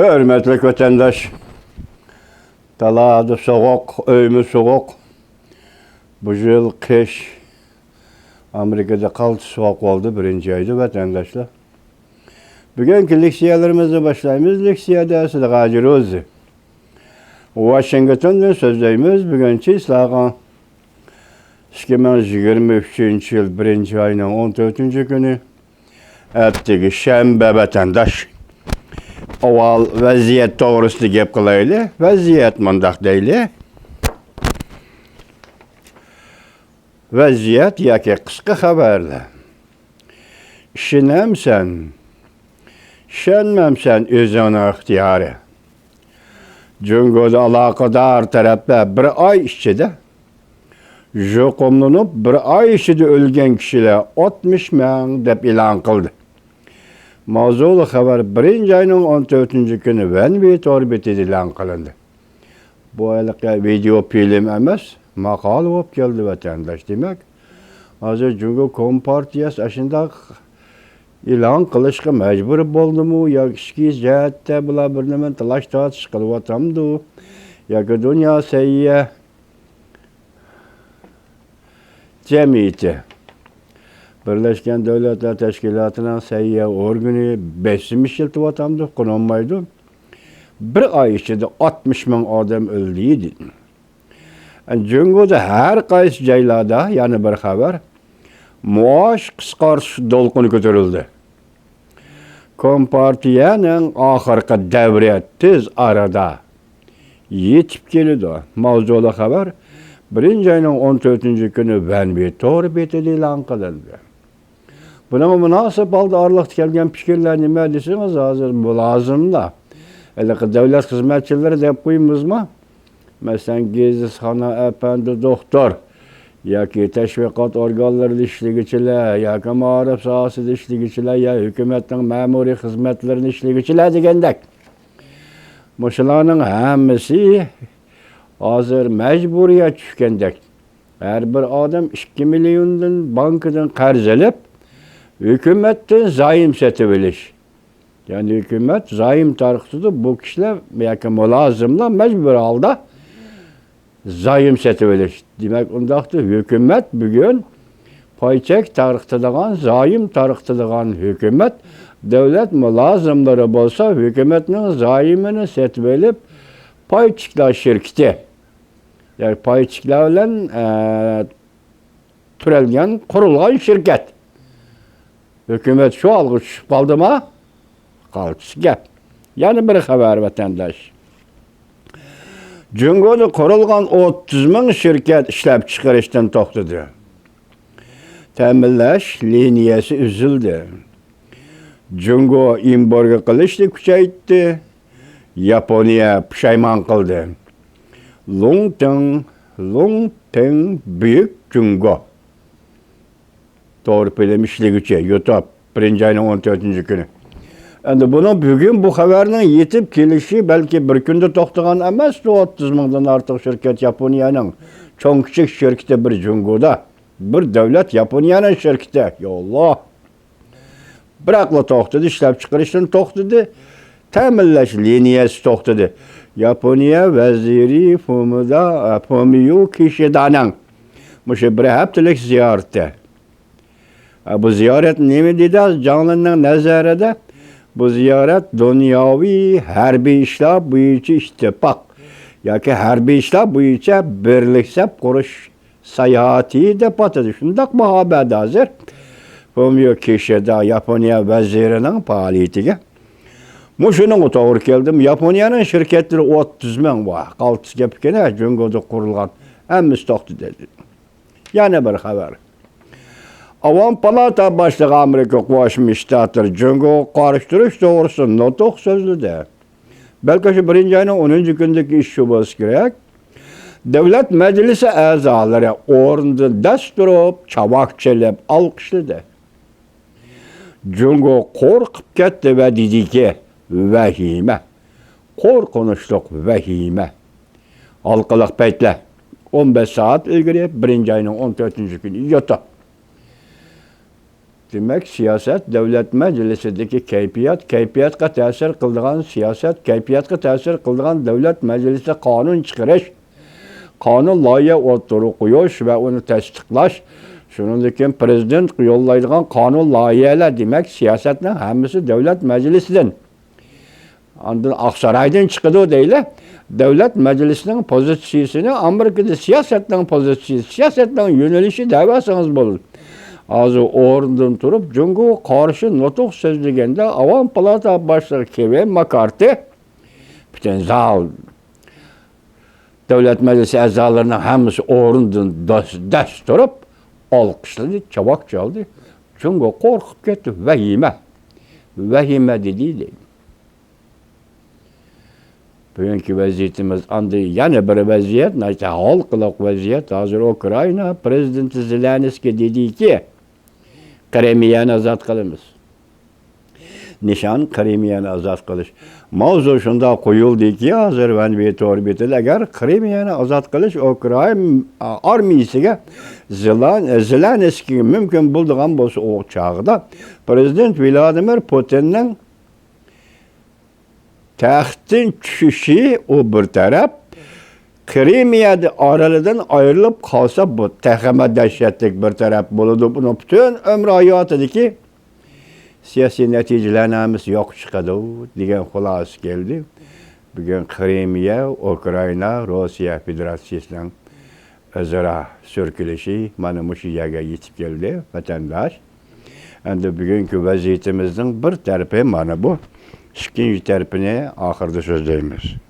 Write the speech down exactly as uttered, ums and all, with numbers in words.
ھۆرمەتلىك ۋەتەنداش، دالادا سوغۇق، ئۆيمۇ سوغۇق. بۇ يىل قىش ئامېرىكىدا قالتىس سوغۇق بولدى بىرىنچى ئايدا، ۋەتەنداشلار. بۈگۈنكى لېكسىيەلىرىمىزنى باشلايمىز. لېكسىيەدە سىلەرگە ھاجى روزى. ۋاشىنگتوندىن سۆزلەيمىز. بۈگۈن چىسلاغا ئىككى مىڭ يىگىرمە ئۈچىنچى يىل بىرىنچى ئاينىڭ ئون تۆتىنچى كۈنى. ئەتىگە شەنبە، ۋەتەنداش. ئاۋۋال ۋەزىيەت توغرىسىدا گەپ قىلايلى. ۋەزىيەت مۇنداق دەيلى. ۋەزىيەت ياكى قىسقا خەۋەرلەر. ئىشىنەمسەن، ئىشەنمەمسەن، ئۆزۈڭنىڭ ئىختىيارى. جۇڭگودا ئالاقىدار تەرەپلەر بىر ئاي ئىچىدە يۇقۇملىنىپ، بىر ئاي ئىچىدە ئۆلگەن كىشىلەر ئاتمىش مىڭ دەپ ئېلان قىلدى. ماۋزۇلۇق خەۋەر بىرىنچى ئاينىڭ ئون تۆتىنچى كۈنى ۋەنۋى تور بېتىدە ئېلان قىلىندى. بۇ ھېلىقى ۋىدېئو فىلىم ئەمەس، ماقالە بولۇپ كەلدى، ۋەتەنداش. دېمەك، ھازىر جۇڭگو كومپارتىيەسى ئاشۇنداق ئېلان قىلىشقا مەجبۇر بولدىمۇ ياكى ئىچكى جەھەتتە بۇلار بىر نېمە تالاش-تارتىش قىلىۋاتامدۇ ياكى دۇنيا سەھىيە جەمئىيىتى، بىرلەشكەن دۆلەتلەر تەشكىلاتىنىڭ سەھىيە ئورگىنى بېسىم ئىشلىتىۋاتامدۇ، قىلالمايدۇ. بىر ئاي ئىچىدە ئاتمىش مىڭ ئادەم ئۆلدى دېدى. جۇڭگودا ھەر قايسى جايلاردا، يەنە بىر خەۋەر، مائاش قىسقارتىش دولقۇنى كۆتۈرۈلدى. كومپارتىيەنىڭ ئاخىرقى دەۋرى تېز ئارىدا يېتىپ كېلىدۇ. ماۋزۇلۇق خەۋەر بىرىنچى ئاينىڭ ئون تۆتىنچى كۈنى ۋەنۋى تور بېتىدە ئېلان قىلىندى. بۇنىڭغا مۇناسىپ ھالدا ئارىلىقتا كەلگەن پىكىرلەر نېمە دېسىڭىز، ھازىر مۇلازىملار، ھېلىقى دەۋلەت خىزمەتچىلىرى دەپ قويىمىزمۇ؟ مەسىلەن، گېزىتخانا ئەپەندى دوختۇر ياكى تەشۋىقات ئورگانلىرىدا ئىشلىگۈچىلەر ياكى مائارىپ ساھەسىدە ئىشلىگۈچىلەر يا ھۆكۈمەتنىڭ مەمۇرىي خىزمەتلىرىنى ئىشلىگۈچىلەر دېگەندەك. مۇشۇلارنىڭ ھەممىسى ھازىر مەجبۇرىيەت چۈشكەندەك. ھەر بىر ئادەم ئىككى مىليوندىن بانكىدىن قەرز ئېلىپ، ھۆكۈمەتتىن زايوم سېتىۋېلىش. يەنى ھۆكۈمەت زايوم تارقىتىدۇ، بۇ كىشىلەر ياكى مۇلازىملار مەجبۇرىي ھالدا زايوم سېتىۋېلىش. دېمەك، ئۇنداقتا ھۆكۈمەت بۈگۈن پاي چەك تارقىتىدىغان، زايوم تارقىتىدىغان ھۆكۈمەت، دۆلەت مۇلازىملىرى بولسا ھۆكۈمەتنىڭ زايومىنى سېتىۋېلىپ، پاي چېكلاش شىركىتى، يەنى پاي چېكلار بىلەن، ئە، تۈرەلگەن، قۇرۇلغان شىركەت. ھۆكۈمەت شۇ ھالغا چۈشۈپ قالدىما؟ قالتىس گەپ. يەنە بىر خەۋەر، ۋەتەنداش. جۇڭگودا قۇرۇلغان ئوتتۇز مىڭ شىركەت ئىشلەپچىقىرىشتىن توختىدى. تەمىنلەش لىنىيەسى ئۈزۈلدى. جۇڭگو ئېمبارگو قىلىشنى كۈچەيتتى. ياپونىيە پۇشايمان قىلدى. لۇڭتىڭ، لۇڭتىڭ بۈيۈك جۇڭگو. توغرا فىلىم ئىشلىگۈچى، يۇتۇب، بىرىنچى ئاينىڭ ئون تۆتىنچى كۈنى. ئەمدى بۇنىڭ بۈگۈن بۇ خەۋەرنىڭ يېتىپ كېلىشى بەلكى بىر كۈندە توختىغان ئەمەس، ئوتتۇز مىڭدىن ئارتۇق شىركەت ياپونىيەنىڭ چوڭ كىچىك شىركىتى بىر جۇڭگودا. بىر دۆلەت ياپونىيەنىڭ شىركىتى. يا ئاللا. بىراقلا توختىدى، ئىشلەپچىقىرىشتىن توختىدى، تەمىنلەش لىنىيەسى توختىدى. ياپونىيە ۋەزىرى فۇمىدا، فۇمىيو كىشىدانىڭ مۇشۇ بىر ھەپتىلىك زىيارىتى. بۇ زىيارەت نېمە دېدى جاڭلىننىڭ نەزەرىدە؟ بۇ زىيارەت دۇنياۋى ھەربىي ئىشلار بويىچە ئىتتىپاق ياكى ھەربىي ئىشلار بويىچە بىرلىك سەپ قۇرۇش ساياھىتى دەپ ئاتىدى. شۇنداق باھا بەردى ھازىر فۇمىيو كىشىدا ياپونىيە ۋەزىرىنىڭ پائالىيىتىگە. مۇشۇنىڭغا توغرا كەلدىم. ياپونىيەنىڭ شىركەتلىرى ئوتتۇز مىڭ بار. قالتىس گەپ ئىكەن، جۇڭگودا قۇرۇلغان ھەممىسى توختىدى. يەنە بىر خەۋەر. ئاۋام پالاتا باشلىقى ئامېرىكا قوشما شتاتلىرى جۇڭگوغا قارشى تۇرۇش توغرىسىدا نۇتۇق سۆزلىدى. بەلكى شۇ بىرىنچى ئاينىڭ ئونىنچى كۈنىدىكى ئىش شۇ بولسا كېرەك. دۆلەت مەجلىسى ئەزالىرى ئورنىدىن دەس تۇرۇپ، چاۋاك چېلىپ ئالقىشلىدى. جۇڭگو قورقۇپ كەتتى ۋە دېدىكى، ۋەھىمە، قورقۇنچلۇق ۋەھىمە. ھالقىلىق پەيتلەر، ئون بەش سائەت ئىلگىرى، بىرىنچى ئاينىڭ ئون تۆتىنچى كۈنى يوتۇپ. دېمەك، سىياسەت دۆلەت مەجلىسىدىكى كەيپىيات، كەيپىياتقا تەسىر قىلىدىغان سىياسەت، كەيپىياتقا تەسىر قىلىدىغان دۆلەت مەجلىسىدە قانۇن چىقىرىش، قانۇن لايىھە ئوتتۇرىغا قويۇش ۋە ئۇنى تەستىقلاش، شۇنىڭدىن كېيىن پىرېزىدېنت يوللايدىغان قانۇن لايىھەلەر، دېمەك، سىياسەتنىڭ ھەممىسى دۆلەت مەجلىسىدىن. ئاندىن ئاقسارايدىن چىقىدۇ دەيلى. دۆلەت مەجلىسىنىڭ پوزىتسىيىسىنى ئامېرىكىدا سىياسەتنىڭ پوزىتسىيىسى، سىياسەتنىڭ يۆنىلىشى دەۋەرسىڭىز بولىدۇ. ھازىر ئورنىدىن تۇرۇپ، جۇڭگوغا قارشى نۇتۇق سۆزلىگەندە، ئاۋام پالاتا باشلىقى كېۋىن ماكارتى، پۈتۈن زال، دۆلەت مەجلىسى ئەزالىرىنىڭ ھەممىسى ئورنىدىن داس-، دەس تۇرۇپ، ئالقىشلىدى، چاۋاك چالدى. جۇڭگو قورقۇپ كەتتى. ۋەھىمە، ۋەھىمە دېدى، دەيدۇ. بۈگۈنكى ۋەزىيىتىمىز ئاندىن يەنە بىر ۋەزىيەت، ناھايىتى ھالقىلىق ۋەزىيەت. ھازىر ئۇكرائىنا پىرېزىدېنتى زېلېنسكىي دېدىكى، قىرىمىيەنى ئازاد قىلىمىز. نىشان قىرىمىيەنى ئازاد قىلىش. ماۋزۇ شۇنداق قويۇلدىكى، ھازىر مەنىۋى تور بېتىدە، ئەگەر قىرىمىيەنى ئازاد قىلىش ئۇكرائىنا ئارمىيىسىگە، زېلان-، زېلېنسكىيگە مۇمكىن بولىدىغان بولسا، ئۇ چاغدا پىرېزىدېنت ۋلادىمىر پۇتىننىڭ تەختتىن چۈشۈشى ئۇ بىر تەرەپ، قىرىمىيەدە ئارىلىدىن ئايرىلىپ قالسا، بۇ تېخىمۇ دەھشەتلىك بىر تەرەپ بولىدۇ. بۇنىڭ پۈتۈن ئۆمرى ھاياتىدىكى سىياسىي نەتىجىلەرنىڭ ھەممىسى يوققا چىقىدۇ، دېگەن خۇلاسە كەلدى. بۈگۈن قىرىمىيە، ئۇكرائىنا، روسىيە فېدېراتسىيىسىنىڭ ئۆزئارا سۈركىلىشى مانا مۇشۇ يەرگە يېتىپ كەلدى، ۋەتەنداش. ئەمدى بۈگۈنكى ۋەزىيىتىمىزنىڭ بىر تەرىپى مانا بۇ. ئىككىنچى تەرىپىنى ئاخىرىدا سۆزلەيمىز.